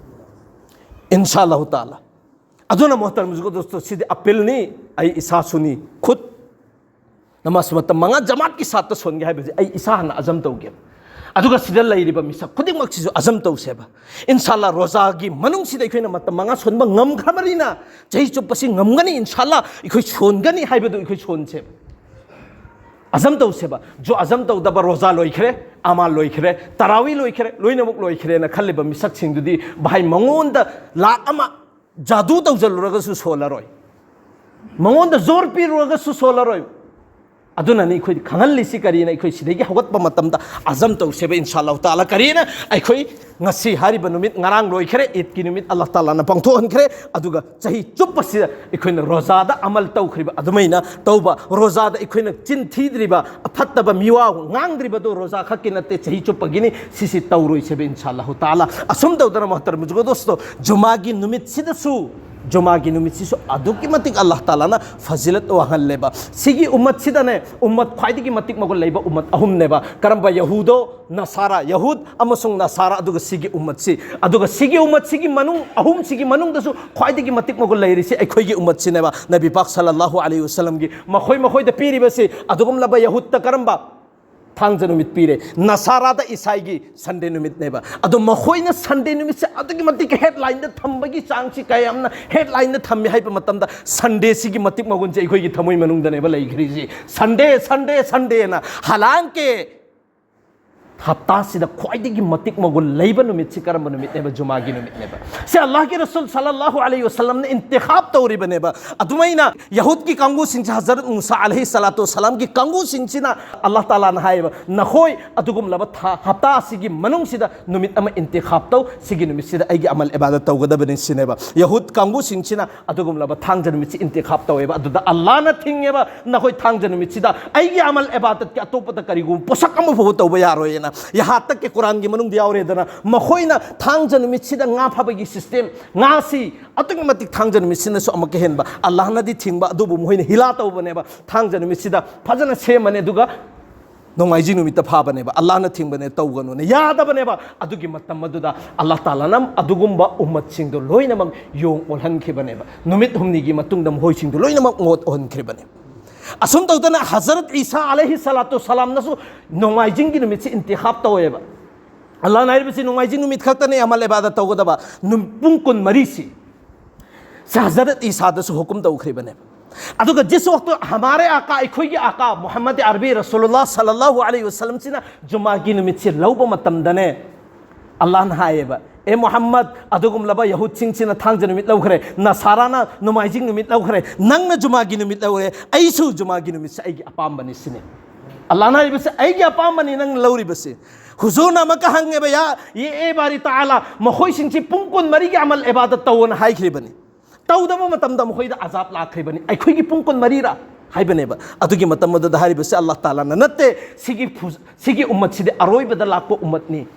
ꯏꯟꯁꯥ ꯑꯜꯂꯥꯍꯨ ꯇꯥꯂꯥ꯫ ꯑꯗꯨꯅ ꯃꯣꯍꯇꯔꯝ ꯕꯨꯖꯨꯔꯒ ꯗꯣꯁꯇꯣ, ꯁꯤꯗꯤ ꯑꯄꯤꯜꯅꯤ, ꯑꯩ ꯏꯁꯥꯁꯨꯅꯤ, ꯈꯨꯠ ꯅꯃꯥꯖ ꯃꯇꯝ ꯃꯉꯥ ꯖꯃꯥꯠꯀꯤ ꯁꯥꯠꯇ ꯁꯣꯟꯒꯦ ꯍꯥꯏꯕꯁꯦ ꯑꯩ ꯏꯁꯥ ꯍꯥꯟꯅ ꯑꯖꯝ ꯇꯧꯒꯦ꯫ ꯑꯗꯨꯒ ꯁꯤꯗ ꯂꯩꯔꯤꯕ ꯃꯤꯁꯛ ꯈꯨꯗꯤꯡꯃꯛꯁꯤꯁꯨ ꯑꯖꯝ ꯇꯧꯁꯦꯕ꯫ ꯏꯟꯁꯥ ꯑꯜꯂꯥꯍ ꯔꯣꯖꯥꯒꯤ ꯃꯅꯨꯡꯁꯤꯗ ꯑꯩꯈꯣꯏꯅ ꯃꯇꯝ ꯃꯉꯥ ꯁꯣꯟꯕ ꯉꯝꯈ꯭ꯔꯕꯅꯤꯅ ꯆꯍꯤ ꯆꯨꯞꯄꯁꯤ ꯉꯝꯒꯅꯤ, ꯏꯟꯁꯥ ꯑꯜꯂꯥꯍ ꯑꯩꯈꯣꯏ ꯁꯣꯟꯒꯅꯤ ꯍꯥꯏꯕꯗꯨ ꯑꯩꯈꯣꯏ ꯁꯣꯟꯁꯦꯕ꯫ ꯑꯖꯝ ꯇꯧꯁꯦꯕ꯫ ꯖꯣ ꯑꯖꯝ ꯇꯧꯗꯕ ꯔꯣꯖꯥ ꯂꯣꯏꯈ꯭ꯔꯦ, ꯑꯃꯥꯜ ꯂꯣꯏꯈ꯭ꯔꯦ, ꯇꯔꯥꯋꯤ ꯂꯣꯏꯈ꯭ꯔꯦ, ꯂꯣꯏꯅꯃꯛ ꯂꯣꯏꯈ꯭ꯔꯦꯅ ꯈꯜꯂꯤꯕ ꯃꯤꯁꯛꯁꯤꯡꯗꯨꯗꯤ, ꯚꯥꯏ, ꯃꯉꯣꯟꯗ ꯂꯥꯛ ꯑꯃ ꯖꯥꯗꯨ ꯇꯧꯖꯜꯂꯨꯔꯒꯁꯨ ꯁꯣꯜꯂꯔꯣꯏ, ꯃꯉꯣꯟꯗ ꯖꯣꯔ ꯄꯤꯔꯨꯔꯒꯁꯨ ꯁꯣꯜꯂꯔꯣꯏ꯫ ꯑꯗꯨꯅꯅꯤ ꯑꯩꯈꯣꯏ ꯈꯪꯍꯜꯂꯤꯁꯤ꯫ ꯀꯔꯤꯅ? ꯑꯩꯈꯣꯏ ꯁꯤꯗꯒꯤ ꯍꯧꯒꯠꯄ ꯃꯇꯝꯗ ꯑꯖꯝ ꯇꯧꯁꯦꯕ ꯏꯟꯁꯥ ꯑꯜꯂꯥꯍꯨ ꯇꯥꯂꯥ꯫ ꯀꯔꯤꯅ? ꯑꯩꯈꯣꯏ ꯉꯁꯤ ꯍꯥꯏꯔꯤꯕ ꯅꯨꯃꯤꯠ, ꯉꯔꯥꯡ ꯂꯣꯏꯈ꯭ꯔꯦ, ꯏꯗꯀꯤ ꯅꯨꯃꯤꯠ ꯑꯜꯂꯥꯍ ꯇꯥꯂꯥꯅ ꯄꯥꯡꯊꯣꯛꯍꯟꯈ꯭ꯔꯦ꯫ ꯑꯗꯨꯒ ꯆꯍꯤ ꯆꯨꯞꯄꯁꯤꯗ ꯑꯩꯈꯣꯏꯅ ꯔꯣꯖꯥꯗ ꯑꯃꯜ ꯇꯧꯈ꯭ꯔꯤꯕ ꯑꯗꯨꯃꯥꯏꯅ ꯇꯧꯕ, ꯔꯣꯖꯥꯗ ꯑꯩꯈꯣꯏꯅ ꯆꯤꯟ ꯊꯤꯗ꯭ꯔꯤꯕ, ꯑꯐꯠꯇꯕ ꯃꯤꯋꯥ ꯉꯥꯡꯗ꯭ꯔꯤꯕꯗꯣ ꯔꯣꯖꯥ ꯈꯛꯀꯤ ꯅꯠꯇꯦ, ꯆꯍꯤ ꯆꯨꯞꯄꯒꯤꯅꯤ꯫ ꯁꯤꯁꯤ ꯇꯧꯔꯣꯏꯁꯦꯕ ꯏꯟꯁꯥ ꯑꯜꯂꯥꯍꯨ ꯇꯥꯂꯥ꯫ ꯑꯁꯨꯝ ꯇꯧꯗꯅ ꯃꯣꯍꯇꯔꯝ ꯕꯨꯖꯨꯔꯒ ꯗꯣꯁꯇꯣ, ꯖꯨꯃꯥꯒꯤ ꯅꯨꯃꯤꯠꯁꯤꯗꯁꯨ ꯖꯨꯃꯥꯒꯤ ꯅꯨꯃꯤꯠꯁꯤꯁꯨ ꯑꯗꯨꯛꯀꯤ ꯃꯇꯤꯛ ꯑꯜꯂꯥꯍ ꯇꯥꯂꯥꯅ ꯐꯖꯤꯂꯠ ꯋꯥꯡꯍꯜꯂꯦꯕ꯫ ꯁꯤꯒꯤ ꯎꯝꯃꯠꯁꯤꯗꯅꯦ, ꯎꯝꯃꯠ ꯈ꯭ꯋꯥꯏꯗꯒꯤ ꯃꯇꯤꯛ ꯃꯒꯨꯟ ꯂꯩꯕ ꯎꯝꯃꯠ ꯑꯍꯨꯝꯅꯦꯕ꯫ ꯀꯔꯝꯕ? ꯌꯍꯨꯗꯣ, ꯅꯁꯥꯔꯥ, ꯌꯍꯨꯗ ꯑꯃꯁꯨꯡ ꯅꯁꯥꯔꯥ, ꯑꯗꯨꯒ ꯁꯤꯒꯤ ꯎꯝꯃꯠꯁꯤ꯫ ꯑꯗꯨꯒ ꯁꯤꯒꯤ ꯎꯝꯃꯠꯁꯤꯒꯤ ꯃꯅꯨꯡ, ꯑꯍꯨꯝꯁꯤꯒꯤ ꯃꯅꯨꯡꯗꯁꯨ ꯈ꯭ꯋꯥꯏꯗꯒꯤ ꯃꯇꯤꯛ ꯃꯒꯨꯟ ꯂꯩꯔꯤꯁꯤ ꯑꯩꯈꯣꯏꯒꯤ ꯎꯝꯃꯠꯁꯤꯅꯦꯕ꯫ ꯅꯕꯤ ꯄꯥꯛ ꯁꯜꯂꯜꯂꯥꯍꯨ ꯑꯂꯩꯍꯤ ꯋꯁꯜꯂꯝꯒꯤ ꯃꯈꯣꯏ ꯃꯈꯣꯏꯗ ꯄꯤꯔꯤꯕꯁꯤ꯫ ꯑꯗꯨꯒꯨꯝꯂꯕ ꯌꯍꯨꯗꯇ ꯀꯔꯝꯕ? ꯊꯥꯡꯖ ꯅꯨꯃꯤꯠ ꯄꯤꯔꯦ꯫ ꯅꯁꯥꯔꯥꯗ ꯏꯁꯥꯏꯒꯤ ꯁꯟꯗꯦ ꯅꯨꯃꯤꯠꯅꯦꯕ꯫ ꯑꯗꯣ ꯃꯈꯣꯏꯅ ꯁꯟꯗꯦ ꯅꯨꯃꯤꯠꯁꯦ ꯑꯗꯨꯛꯀꯤ ꯃꯇꯤꯛ ꯍꯦꯗꯂꯥꯏꯟꯗ ꯊꯝꯕꯒꯤ ꯆꯥꯡꯁꯤ, ꯀꯌꯥꯝꯅ ꯍꯦꯗꯂꯥꯏꯟꯗ ꯊꯝꯃꯤ ꯍꯥꯏꯕ ꯃꯇꯝꯗ, ꯁꯟꯗꯦꯁꯤꯒꯤ ꯃꯇꯤꯛ ꯃꯒꯨꯟꯁꯦ ꯑꯩꯈꯣꯏꯒꯤ ꯊꯃꯣꯏ ꯃꯅꯨꯡꯗꯅꯦꯕ ꯂꯩꯈ꯭ꯔꯤꯁꯤ꯫ ꯁꯟꯗꯦ, ꯁꯟꯗꯦ, ꯁꯟꯗꯦꯅ꯫ ꯍꯥꯂꯥꯡꯀꯦ ꯍꯞꯇꯥꯁꯤꯗ ꯈ꯭ꯋꯥꯏꯗꯒꯤ ꯃꯇꯤꯛ ꯃꯒꯨꯟ ꯂꯩꯕ ꯅꯨꯃꯤꯠꯁꯤ ꯀꯔꯝꯕ ꯅꯨꯃꯤꯠꯅꯦꯕ? ꯖꯨꯃꯥꯒꯤ ꯅꯨꯃꯤꯠꯅꯦꯕ꯫ ꯁꯤ ꯑꯜꯂꯥꯍꯒꯤ ꯔꯁꯨꯜ ꯁꯜꯂꯜꯂꯥꯍꯨ ꯑꯂꯩꯍꯤ ꯋꯁꯜꯂꯝꯅ ꯏꯟꯇꯤꯈꯥꯕ ꯇꯧꯔꯤꯕꯅꯦꯕ꯫ ꯑꯗꯨꯃꯥꯏꯅ ꯌꯍꯨꯗꯀꯤ ꯀꯥꯡꯕꯨꯁꯤꯡꯁꯦ ꯍꯖꯔꯠ ꯃꯨꯁꯥ ꯑꯂꯩꯍꯤ ꯁꯂꯥꯇꯨ ꯋꯁꯂꯥꯝꯒꯤ ꯀꯥꯡꯕꯨꯁꯤꯡꯁꯤꯅ ꯑꯜꯂꯥꯍ ꯇꯥꯂꯥꯅ ꯍꯥꯏꯌꯦꯕ, "ꯅꯈꯣꯏ ꯑꯗꯨꯒꯨꯝꯂꯕ ꯊꯥ, ꯍꯞꯇꯥ ꯑꯁꯤꯒꯤ ꯃꯅꯨꯡꯁꯤꯗ ꯅꯨꯃꯤꯠ ꯑꯃ ꯏꯟꯇꯤꯈꯥꯕ ꯇꯧ, ꯁꯤꯒꯤ ꯅꯨꯃꯤꯠꯁꯤꯗ ꯑꯩꯒꯤ ꯑꯃꯜ ꯏꯕꯥꯗꯠ ꯇꯧꯒꯗꯕꯅꯤ" ꯁꯤꯅꯦꯕ꯫ ꯌꯍꯨꯗ ꯀꯥꯡꯕꯨꯁꯤꯡꯁꯤꯅ ꯑꯗꯨꯒꯨꯝꯂꯕ ꯊꯥꯡꯖ ꯅꯨꯃꯤꯠꯁꯤ ꯏꯟꯇꯤꯈꯥꯕ ꯇꯧꯋꯦꯕ꯫ ꯑꯗꯨꯗ ꯑꯜꯂꯥꯍꯅ ꯊꯤꯡꯉꯦꯕ, "ꯅꯈꯣꯏ ꯊꯥꯡꯖ ꯅꯨꯃꯤꯠꯁꯤꯗ ꯑꯩꯒꯤ ꯑꯃꯜ ꯏꯕꯥꯗꯠꯀꯤ ꯑꯇꯣꯞꯄꯗ ꯀꯔꯤꯒꯨꯝꯕ ꯄꯣꯠꯁꯛ ꯑꯃ ꯐꯥꯎꯕ ꯇꯧꯕ ꯌꯥꯔꯣꯏꯅ"꯫ ꯌꯍꯥ ꯇꯛ ꯀꯤ ꯀꯨꯔꯥꯟꯒꯤ ꯃꯅꯨꯡꯗ ꯌꯥꯎꯔꯦꯗꯅ, ꯃꯈꯣꯏꯅ ꯊꯥꯡꯖ ꯅꯨꯃꯤꯠꯁꯤꯗ ꯉꯥ ꯐꯥꯕꯒꯤ ꯁꯤꯁꯇꯦꯝ, ꯉꯥꯁꯤ ꯑꯗꯨꯛꯀꯤ ꯃꯇꯤꯛ ꯊꯥꯡꯖ ꯅꯨꯃꯤꯠꯁꯤꯅꯁꯨ ꯑꯃꯨꯛꯀ ꯍꯦꯟꯕ꯫ ꯑꯜꯂꯥꯍꯅꯗꯤ ꯊꯤꯡꯕ, ꯑꯗꯨꯕꯨ ꯃꯈꯣꯏꯅ ꯍꯤꯂꯥ ꯇꯧꯕꯅꯦꯕ꯫ ꯊꯥꯡꯖ ꯅꯨꯃꯤꯠꯁꯤꯗ ꯐꯖꯅ ꯁꯦꯝꯃꯅꯤ, ꯑꯗꯨꯒ ꯅꯣꯡꯃꯥꯏꯖꯤꯡ ꯅꯨꯃꯤꯠꯇ ꯐꯥꯕꯅꯦꯕ꯫ ꯑꯜꯂꯥꯍꯅ ꯊꯤꯡꯕꯅꯦ, ꯇꯧꯒꯅꯨꯅ꯫ ꯌꯥꯗꯕꯅꯦꯕ꯫ ꯑꯗꯨꯒꯤ ꯃꯇꯝ ꯑꯗꯨꯗ ꯑꯜꯂꯥꯍ ꯇꯥꯂꯥꯅ ꯑꯗꯨꯒꯨꯝꯕ ꯎꯝꯃꯠꯁꯤꯡꯗꯣ ꯂꯣꯏꯅꯃꯛ ꯌꯣꯡ ꯑꯣꯜꯍꯟꯈꯤꯕꯅꯦꯕ꯫ ꯅꯨꯃꯤꯠ ꯍꯨꯝꯅꯤꯒꯤ ꯃꯇꯨꯡꯗ ꯃꯈꯣꯏꯁꯤꯡꯗꯣ ꯂꯣꯏꯅꯃꯛ ꯃꯣꯠ ꯑꯣꯟꯈ꯭ꯔꯤꯕꯅꯦ꯫ ꯑꯁꯨꯝ ꯇꯧꯗꯅ ꯍꯖꯔꯠ ꯏꯁꯥ ꯑꯂꯩꯍꯤ ꯁꯂꯥꯇꯨ ꯁꯂꯥꯝꯅꯁꯨ ꯅꯣꯡꯃꯥꯏꯖꯤꯡꯒꯤ ꯅꯨꯃꯤꯠꯁꯤ ꯏꯟꯇꯤꯈꯥꯕ ꯇꯧꯋꯦꯕ꯫ ꯑꯜꯂꯥꯍꯅ ꯍꯥꯏꯔꯤꯕꯁꯤ ꯅꯣꯡꯃꯥꯏꯖꯤꯡ ꯅꯨꯃꯤꯠ ꯈꯛꯇꯅꯦ ꯑꯃꯜ ꯏꯕꯥꯗꯠ ꯇꯧꯒꯗꯕ꯫ ꯅꯨ-, ꯄꯨꯡ ꯀꯨꯟꯃꯔꯤꯁꯤ ꯁꯤ ꯍꯖꯔꯠ ꯏꯁꯥꯗꯁꯨ ꯍꯨꯀꯨꯝ ꯇꯧꯈ꯭ꯔꯤꯕꯅꯦꯕ꯫ ꯑꯗꯨꯒ ꯖꯤꯁ ꯋꯥꯛꯇꯨ ꯍꯃꯥꯔꯦ ꯑꯥꯀꯥ, ꯑꯩꯈꯣꯏꯒꯤ ꯑꯥꯀꯥ ꯃꯨꯍꯝꯃꯗ ꯑꯔꯕꯤ ꯔꯁꯨꯂꯨꯜꯂꯥꯍ ꯁꯜꯂꯜꯂꯥꯍꯨ ꯑꯂꯩꯍꯤ ꯋꯁꯜꯂꯝꯁꯤꯅ ꯖꯨꯃꯥꯒꯤ ꯅꯨꯃꯤꯠꯁꯤ ꯂꯧꯕ ꯃꯇꯝꯗꯅꯦ, ꯑꯜꯂꯥꯍꯅ ꯍꯥꯏꯌꯦꯕ, "ꯑꯦ ꯃꯨꯍꯝꯃꯗ, ꯑꯗꯨꯒꯨꯝꯂꯕ ꯌꯍꯨꯗꯁꯤꯡꯁꯤꯅ ꯊꯥꯡꯖ ꯅꯨꯃꯤꯠ ꯂꯧꯈ꯭ꯔꯦ, ꯅꯁꯥꯔꯥꯅ ꯅꯣꯡꯃꯥꯏꯖꯤꯡ ꯅꯨꯃꯤꯠ ꯂꯧꯈ꯭ꯔꯦ, ꯅꯪꯅ ꯖꯨꯃꯥꯒꯤ ꯅꯨꯃꯤꯠ ꯂꯧꯔꯦ, ꯑꯩꯁꯨ ꯖꯨꯃꯥꯒꯤ ꯅꯨꯃꯤꯠꯁꯦ ꯑꯩꯒꯤ ꯑꯄꯥꯝꯕꯅꯤ" ꯁꯤꯅꯤ꯫ ꯑꯜꯂꯥꯍꯅ ꯍꯥꯏꯔꯤꯕꯁꯦ, "ꯑꯩꯒꯤ ꯑꯄꯥꯝꯕꯅꯤ ꯅꯪ ꯂꯧꯔꯤꯕꯁꯦ"꯫ ꯍꯨꯖꯨꯔꯅ ꯑꯃꯨꯛꯀ ꯍꯪꯉꯦꯕ, "ꯌꯥ, ꯌꯦ, ꯑꯦ ꯕꯥꯔꯤ ꯇꯥꯂꯥ, ꯃꯈꯣꯏꯁꯤꯡꯁꯤ ꯄꯨꯡ ꯀꯨꯟꯃꯔꯤꯒꯤ ꯑꯃꯜ ꯏꯕꯥꯗꯠ ꯇꯧꯑꯣꯅ ꯍꯥꯏꯈ꯭ꯔꯤꯕꯅꯤ꯫ ꯇꯧꯗꯕ ꯃꯇꯝꯗ ꯃꯈꯣꯏꯗ ꯑꯖꯥꯕ ꯂꯥꯛꯈ꯭ꯔꯤꯕꯅꯤ꯫ ꯑꯩꯈꯣꯏꯒꯤ ꯄꯨꯡ ꯀꯨꯟꯃꯔꯤꯔꯥ?" ꯍꯥꯏꯕꯅꯦꯕ꯫ ꯑꯗꯨꯒꯤ ꯃꯇꯝ ꯑꯗꯨꯗ ꯍꯥꯏꯔꯤꯕꯁꯦ ꯑꯜꯂꯥꯍ ꯇꯥꯂꯥꯅ, "ꯅꯠꯇꯦ, ꯁꯤꯒꯤ ꯐꯨ-, ꯁꯤꯒꯤ ꯎꯝꯃꯠꯁꯤꯗꯤ ꯑꯔꯣꯏꯕꯗ ꯂꯥꯛꯄ ꯎꯝꯃꯠꯅꯤ,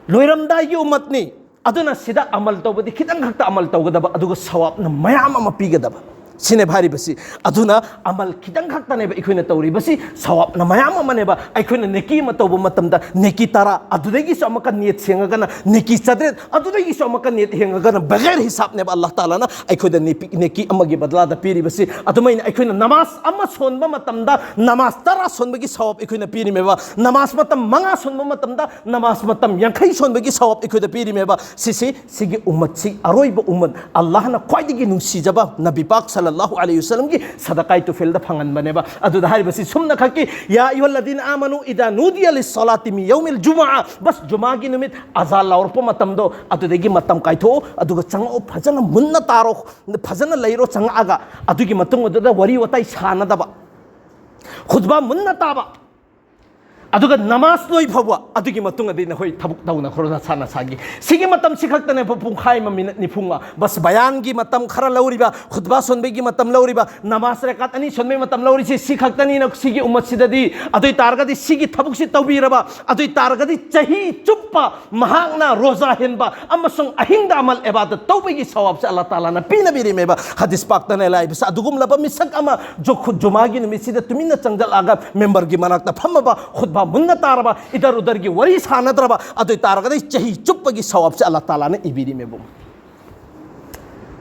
ꯂꯣꯏꯔꯝꯗꯥꯏꯒꯤ ꯎꯝꯃꯠꯅꯤ"꯫ ꯑꯗꯨꯅ ꯁꯤꯗ ꯑꯃꯜ ꯇꯧꯕꯗꯤ ꯈꯤꯇꯪ ꯈꯛꯇ ꯑꯃꯜ ꯇꯧꯒꯗꯕ, ꯑꯗꯨꯒ ꯁꯋꯥꯞꯅ ꯃꯌꯥꯝ ꯑꯃ ꯄꯤꯒꯗꯕ, ꯁꯤꯅꯦꯕ ꯍꯥꯏꯔꯤꯕꯁꯤ꯫ ꯑꯗꯨꯅ ꯑꯃꯜ ꯈꯤꯇꯪ ꯈꯛꯇꯅꯦꯕ ꯑꯩꯈꯣꯏꯅ ꯇꯧꯔꯤꯕꯁꯤ, ꯁꯋꯥꯞꯅ ꯃꯌꯥꯝ ꯑꯃꯅꯦꯕ꯫ ꯑꯩꯈꯣꯏꯅ ꯅꯦꯀꯤ ꯑꯃ ꯇꯧꯕ ꯃꯇꯝꯗ ꯅꯦꯀꯤ ꯇꯔꯥ, ꯑꯗꯨꯗꯒꯤꯁꯨ ꯑꯃꯨꯛꯀ ꯅꯦꯠ ꯁꯦꯡꯉꯒꯅ ꯅꯦꯀꯤ ꯆꯥꯇ꯭ꯔꯦꯠ, ꯑꯗꯨꯗꯒꯤꯁꯨ ꯑꯃꯨꯛꯀ ꯅꯦꯠ ꯍꯦꯡꯉꯒꯅ ꯕꯒꯦꯔ ꯍꯤꯁꯥꯞꯅꯦꯕ ꯑꯜꯂꯥꯍ ꯇꯥꯂꯥꯅ ꯑꯩꯈꯣꯏꯗ ꯅꯦꯄꯤ-, ꯅꯦꯀꯤ ꯑꯃꯒꯤ ꯕꯗꯂꯥꯗ ꯄꯤꯔꯤꯕꯁꯤ꯫ ꯑꯗꯨꯃꯥꯏꯅ ꯑꯩꯈꯣꯏꯅ ꯅꯃꯥꯖ ꯑꯃ ꯁꯣꯟꯕ ꯃꯇꯝꯗ ꯅꯃꯥꯖ ꯇꯔꯥ ꯁꯣꯟꯕꯒꯤ ꯁꯋꯥꯞ ꯑꯩꯈꯣꯏꯅ ꯄꯤꯔꯤꯃꯦꯕ꯫ ꯅꯃꯥꯖ ꯃꯇꯝ ꯃꯉꯥ ꯁꯣꯟꯕ ꯃꯇꯝꯗ ꯅꯃꯥꯖ ꯃꯇꯝ ꯌꯥꯡꯈꯩ ꯁꯣꯟꯕꯒꯤ ꯁꯋꯥꯞ ꯑꯩꯈꯣꯏꯗ ꯄꯤꯔꯤꯃꯦꯕ꯫ ꯁꯤꯁꯤ, ꯁꯤꯒꯤ ꯎꯝꯃꯠꯁꯤ, ꯑꯔꯣꯏꯕ ꯎꯝꯃꯠ, ꯑꯜꯂꯥꯍꯅ ꯈ꯭ꯋꯥꯏꯗꯒꯤ ꯅꯨꯡꯁꯤꯖꯕ ꯅꯕꯤ ꯄꯥꯛ ꯁꯜꯂꯜꯂꯥꯍꯨ ꯑꯂꯩꯍꯤ ꯋꯁꯜꯂꯝꯒꯤ ꯁꯗꯀꯥꯏ ꯇꯨꯐꯦꯜꯗ ꯐꯪꯍꯟꯕꯅꯦꯕ꯫ ꯑꯗꯨꯗ ꯍꯥꯏꯔꯤꯕꯁꯤ ꯁꯨꯝꯅ ꯈꯛꯀꯤ, "ꯌꯥ ꯑꯌꯨꯍꯜꯂꯗꯤꯅ ꯑꯥꯃꯅꯨ ꯏꯗꯥ ꯅꯨꯗꯤꯌ ꯂꯤꯁꯁꯂꯥꯇꯤ ꯃꯤ ꯌꯧꯃꯤꯜ ꯖꯨꯃꯥ", ꯕꯁ, ꯖꯨꯃꯥꯒꯤ ꯅꯨꯃꯤꯠ ꯑꯖꯥꯟ ꯂꯥꯎꯔꯛꯄ ꯃꯇꯝꯗꯣ, ꯑꯗꯨꯗꯒꯤ ꯃꯇꯝ ꯀꯥꯏꯊꯣꯛꯑꯣ, ꯑꯗꯨꯒ ꯆꯪꯉꯛꯑꯣ, ꯐꯖꯅ ꯃꯨꯟꯅ ꯇꯥꯔꯣ, ꯐꯖꯅ ꯂꯩꯔꯣ ꯆꯪꯉꯛꯑꯒ꯫ ꯑꯗꯨꯒꯤ ꯃꯇꯨꯡ ꯑꯗꯨꯗ ꯋꯥꯔꯤ ꯋꯥꯇꯥꯏ ꯁꯥꯟꯅꯗꯕ, ꯈꯨꯠꯕꯥ ꯃꯨꯟꯅ ꯇꯥꯕ, ꯑꯗꯨꯒ ꯅꯃꯥꯖ ꯂꯣꯏ ꯐꯥꯎꯕ, ꯑꯗꯨꯒꯤ ꯃꯇꯨꯡꯗꯗꯤ ꯅꯈꯣꯏ ꯊꯕꯛ ꯇꯧꯅꯈ꯭ꯔꯣ ꯅꯁꯥ ꯅꯁꯥꯒꯤ꯫ ꯁꯤꯒꯤ ꯃꯇꯝꯁꯤ ꯈꯛꯇꯅꯦꯕ, ꯄꯨꯡꯈꯥꯏ ꯑꯃ, ꯃꯤꯅꯠ ꯅꯤꯐꯨ ꯃꯉꯥ꯫ ꯕꯁ, ꯕꯌꯥꯟꯒꯤ ꯃꯇꯝ ꯈꯔ ꯂꯧꯔꯤꯕ, ꯈꯨꯠꯕꯥ ꯁꯣꯟꯕꯒꯤ ꯃꯇꯝ ꯂꯧꯔꯤꯕ, ꯅꯃꯥꯖ ꯔꯀꯥꯠ ꯑꯅꯤ ꯁꯣꯟꯕꯒꯤ ꯃꯇꯝ ꯂꯧꯔꯤꯁꯤ ꯁꯤ ꯈꯛꯇꯅꯤꯅ ꯁꯤꯒꯤ ꯎꯝꯃꯠꯁꯤꯗꯗꯤ꯫ ꯑꯗꯨ ꯑꯣꯏ ꯇꯥꯔꯒꯗꯤ ꯁꯤꯒꯤ ꯊꯕꯛꯁꯤ ꯇꯧꯕꯤꯔꯕ, ꯑꯗꯨ ꯑꯣꯏ ꯇꯥꯔꯒꯗꯤ ꯆꯍꯤ ꯆꯨꯞꯄ ꯃꯍꯥꯛꯅ ꯔꯣꯖꯥ ꯍꯦꯟꯕ ꯑꯃꯁꯨꯡ ꯑꯍꯤꯡꯗ ꯑꯃꯜ ꯑꯦꯕꯥꯗꯠ ꯇꯧꯕꯒꯤ ꯁꯋꯥꯕꯁꯦ ꯑꯜꯂꯥꯍ ꯇꯥꯂꯥꯅ ꯄꯤꯅꯕꯤꯔꯤꯃꯦꯕ꯫ ꯍꯗꯤꯁ ꯄꯥꯛꯇꯅ ꯂꯥꯛꯏꯕꯁꯦ꯫ ꯑꯗꯨꯒꯨꯝꯂꯕ ꯃꯤꯁꯛ ꯑꯃ ꯖꯨ-, ꯈꯨ-, ꯖꯨꯃꯥꯒꯤ ꯅꯨꯃꯤꯠꯁꯤꯗ ꯇꯨꯃꯤꯟꯅ ꯆꯪꯁꯤꯜꯂꯛꯑꯒ ꯃꯦꯝꯕꯔꯒꯤ ꯃꯅꯥꯛꯇ ꯐꯝꯃꯕ, ꯈꯨꯠꯕꯥ ꯃꯨꯟꯅ ꯇꯥꯔꯕ, ꯏꯗꯔ ꯎꯗꯔꯒꯤ ꯋꯥꯔꯤ ꯁꯥꯟꯅꯗ꯭ꯔꯕ, ꯑꯗꯨ ꯑꯣꯏ ꯇꯥꯔꯒꯗꯤ ꯆꯍꯤ ꯆꯨꯞꯄꯒꯤ ꯁꯋꯥꯕꯁꯦ ꯑꯜꯂꯥꯍ ꯇꯥꯂꯥꯅ ꯏꯕꯤꯔꯤꯃꯦꯕ꯫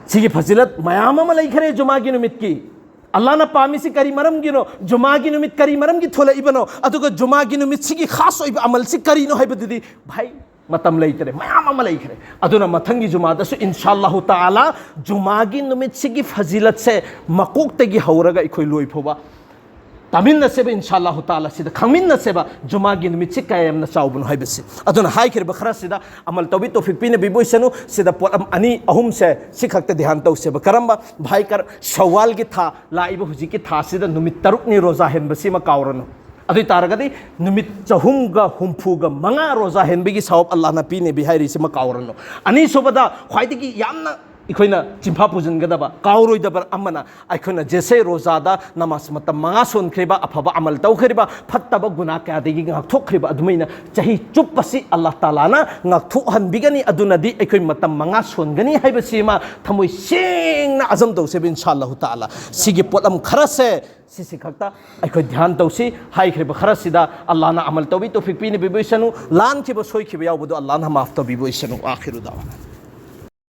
ꯁꯤꯒꯤ ꯐꯖꯤꯂꯠ ꯃꯌꯥꯝ ꯑꯃ ꯂꯩꯈ꯭ꯔꯦ ꯖꯨꯃꯥꯒꯤ ꯅꯨꯃꯤꯠꯀꯤ꯫ ꯑꯜꯂꯥꯍꯅ ꯄꯥꯝꯃꯤꯁꯤ ꯀꯔꯤ ꯃꯔꯝꯒꯤꯅꯣ? ꯖꯨꯃꯥꯒꯤ ꯅꯨꯃꯤꯠ ꯀꯔꯤ ꯃꯔꯝꯒꯤ ꯊꯣꯛꯂꯛꯏꯕꯅꯣ? ꯑꯗꯨꯒ ꯖꯨꯃꯥꯒꯤ ꯅꯨꯃꯤꯠꯁꯤꯒꯤ ꯈꯥꯁ ꯑꯣꯏꯕ ꯑꯃꯜꯁꯤ ꯀꯔꯤꯅꯣ ꯍꯥꯏꯕꯗꯨꯗꯤ, ꯚꯥꯏ, ꯃꯇꯝ ꯂꯩꯇ꯭ꯔꯦ, ꯃꯌꯥꯝ ꯑꯃ ꯂꯩꯈ꯭ꯔꯦ꯫ ꯑꯗꯨꯅ ꯃꯊꯪꯒꯤ ꯖꯨꯃꯥꯗꯁꯨ ꯏꯟꯁꯥ ꯑꯜꯂꯥꯍꯨ ꯇꯥꯂꯥ ꯖꯨꯃꯥꯒꯤ ꯅꯨꯃꯤꯠꯁꯤꯒꯤ ꯐꯖꯤꯂꯠꯁꯦ ꯃꯀꯣꯛꯇꯒꯤ ꯍꯧꯔꯒ ꯑꯩꯈꯣꯏ ꯂꯣꯏ ꯐꯥꯎꯕ ꯇꯥꯃꯤꯟꯅꯁꯦꯕ, ꯏꯟꯁꯥ ꯑꯜꯂꯥꯍꯨ ꯇꯥꯂꯥ꯫ ꯁꯤꯗ ꯈꯪꯃꯤꯟꯅꯁꯦꯕ ꯖꯨꯃꯥꯒꯤ ꯅꯨꯃꯤꯠꯁꯤ ꯀꯌꯥ ꯌꯥꯝꯅ ꯆꯥꯎꯕꯅꯣ ꯍꯥꯏꯕꯁꯤ꯫ ꯑꯗꯨꯅ ꯍꯥꯏꯈ꯭ꯔꯤꯕ ꯈꯔꯁꯤꯗ ꯑꯃꯜ ꯇꯧꯕꯤ ꯇꯧꯐꯤꯛ ꯄꯤꯅꯕꯤꯕ ꯑꯣꯏꯁꯅꯨ꯫ ꯁꯤꯗ ꯄꯣꯠ ꯑꯝ-, ꯑꯅꯤ ꯑꯍꯨꯝꯁꯦ ꯁꯤ ꯈꯛꯇ ꯙ꯭ꯌꯥꯟ ꯇꯧꯁꯦꯕ꯫ ꯀꯔꯝꯕ? ꯚꯥꯏ, ꯀꯔ-, ꯁꯋꯥꯜꯒꯤ ꯊꯥ, ꯂꯥꯛꯏꯕ ꯍꯧꯖꯤꯛꯀꯤ ꯊꯥꯁꯤꯗ ꯅꯨꯃꯤꯠ ꯇꯔꯨꯛꯅꯤ ꯔꯣꯖꯥ ꯍꯦꯟꯕꯁꯤꯃ ꯀꯥꯎꯔꯅꯨ꯫ ꯑꯗꯨ ꯑꯣꯏ ꯇꯥꯔꯒꯗꯤ ꯅꯨꯃꯤꯠ ꯆꯍꯨꯝꯒ ꯍꯨꯝꯐꯨꯒ ꯃꯉꯥ ꯔꯣꯖꯥ ꯍꯦꯟꯕꯒꯤ ꯁꯋꯥꯕ ꯑꯜꯂꯥꯍꯅ ꯄꯤꯅꯦꯕꯤ ꯍꯥꯏꯔꯤꯁꯤꯃ ꯀꯥꯎꯔꯅꯨ꯫ ꯑꯅꯤꯁꯨꯕꯗ, ꯈ꯭ꯋꯥꯏꯗꯒꯤ ꯌꯥꯝꯅ ꯑꯩꯈꯣꯏꯅ ꯆꯤꯟꯐꯥ ꯄꯨꯁꯤꯟꯒꯗꯕ, ꯀꯥꯎꯔꯣꯏꯗꯕ ꯑꯃꯅ, ꯑꯩꯈꯣꯏꯅ ꯖꯦꯁꯦ ꯔꯣꯖꯥꯗ ꯅꯃꯥꯖ ꯃꯇꯝ ꯃꯉꯥ ꯁꯣꯟꯈ꯭ꯔꯤꯕ, ꯑꯐꯕ ꯑꯃꯜ ꯇꯧꯈ꯭ꯔꯤꯕ, ꯐꯠꯇꯕ ꯒꯨꯅꯥ ꯀꯌꯥꯗꯒꯤ ꯉꯥꯛꯊꯣꯛꯈ꯭ꯔꯤꯕ, ꯑꯗꯨꯃꯥꯏꯅ ꯆꯍꯤ ꯆꯨꯞꯄꯁꯤ ꯑꯜꯂꯥꯍ ꯇꯥꯂꯥꯅ ꯉꯥꯛꯊꯣꯛꯍꯟꯕꯤꯒꯅꯤ꯫ ꯑꯗꯨꯅꯗꯤ ꯑꯩꯈꯣꯏ ꯃꯇꯝ ꯃꯉꯥ ꯁꯣꯟꯒꯅꯤ ꯍꯥꯏꯕꯁꯤꯃ ꯊꯃꯣꯏ ꯁꯦꯡꯅ ꯑꯖꯝ ꯇꯧꯁꯦꯕ, ꯏꯟꯁꯥ ꯑꯜꯂꯥꯍꯨ ꯇꯥꯂꯥ꯫ ꯁꯤꯒꯤ ꯄꯣꯠꯂꯝ ꯈꯔꯁꯦ ꯁꯤꯁꯤ ꯈꯛꯇ ꯑꯩꯈꯣꯏ ꯙ꯭ꯌꯥꯟ ꯇꯧꯁꯤ꯫ ꯍꯥꯏꯈ꯭ꯔꯤꯕ ꯈꯔꯁꯤꯗ ꯑꯜꯂꯥꯍꯅ ꯑꯃꯜ ꯇꯧꯕꯤ ꯇꯧꯐꯤꯛ ꯄꯤꯅꯕꯤꯕ ꯑꯣꯏꯁꯅꯨ꯫ ꯂꯥꯟꯈꯤꯕ ꯁꯣꯏꯈꯤꯕ ꯌꯥꯎꯕꯗꯣ ꯑꯜꯂꯥꯍꯅ ꯃꯥꯐ ꯇꯧꯕꯤꯕ ꯑꯣꯏꯁꯅꯨ꯫ ꯑꯥꯈꯤꯔꯨ ꯗꯥꯋꯥꯅꯥ꯫